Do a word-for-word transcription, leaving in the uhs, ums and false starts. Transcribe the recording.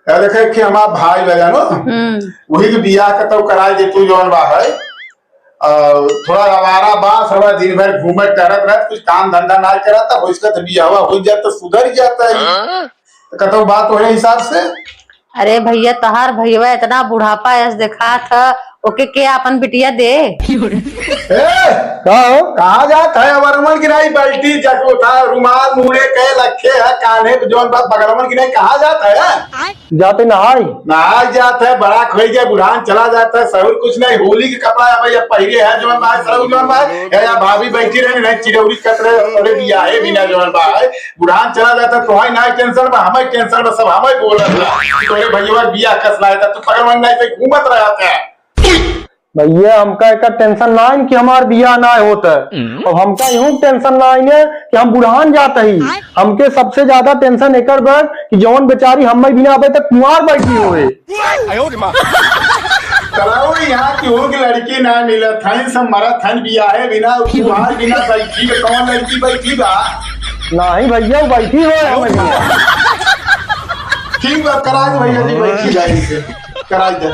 यार देखे कि हमार भाई बा जानो, हम्म। वही के बियाह कतौ कराई दे तू जौन बा है। और थोड़ा आवारा बा, थोड़ा दिन भर घूमत टहरत रहत, कुछ काम धंधा ना करत, हो इसका तो बियाहवा हो जात तो सुधर जात है। हाँ? तो कतौ बात वही हिसाब से। अरे भैया, तहार भैया इतना बुढ़ापा ऐस देखात ह, ओके के आपन बिटिया दे? ए, का हो? कहाँ जात है? अबरमन की नहीं, बल्टी जगो था, रुमाल मुड़े के लखे है, कान्हे पे जौन बा बगलमन की नहीं, कहाँ जात है? जाते नहाई। नहाई जात है, बड़ा खोई गया, बुढ़ान चला जात है, सहूर कुछ नहीं, होली के कपड़ा अब ये पहिरे है, जौन बा, सहूर जौन बा, या, या भाभी बैठी रहे, नहीं चिरौरी कट रहे, अरे बियाहे भी ना जौन बा, बुढ़ान चला जात है, तोहाई ना टेंशन बा, हमें टेंशन बा, सब हमें बोलत बा। तोरे भैया बियाह कस ना है, तू पगलमन नहीं से घूमत रहत है। भैया, हमका एकर टेंशन ना है कि हमार बियाह ना होत है। हम्म। अब हमका इहूँ टेंशन ना है कि हम बुढ़ान जात ही। हमके सबसे ज्यादा टेंशन एकर बा कि जौन बेचारी हम्मे बिना अबे तक कुंवार बैठी होए। कराओ, यहाँ केहू के लड़की ना मिलत है, सब मरत है बियाहे बिना, कुंवार बिना बैठी बा, कौन लड़की बैठी बा? नहीं भैया, वो बैठी होए हमें बिना। ठीक बा, करा दे भैया जी, बैठी जाए इसे, करा दे।